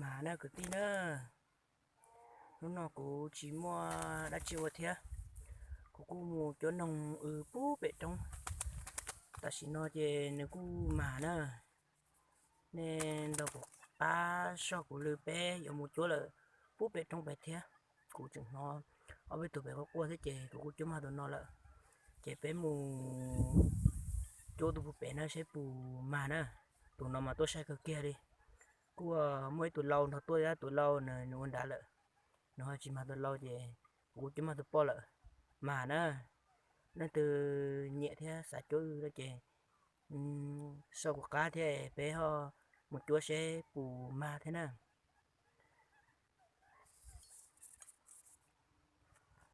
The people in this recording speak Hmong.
Mas na kwv tij na, hnub no kuv tsis muaj dab tsi ua thiab, kuv kuj mus cuab noog wb pub pem roob. Tam sim no ces nws kuj mag na, nej nrog kuv pab soj kuv lw peb yuav mus cuab lawm pub pem roob pem thiab. Kuv tseem hnov ob peb tug pem quaj quaj thiab ces kuv kuj cuab mag tus no lawm. Ces peb mus cuab tus pem na saib puas mag na. Tus no mas tuaj sai kawg kiag li. Kuj muaj ib tug lau nrog tuaj thiab, tus lau nws ua nrad lawm, nws ho tsis mag tus lau ces kuv kuj cuab mag tus poj lawm. Mag na, leej twg nyiam thiab xav cuab wb no ces soj kuv qab thiab peb ho mus cuab seb puas mag thiab na.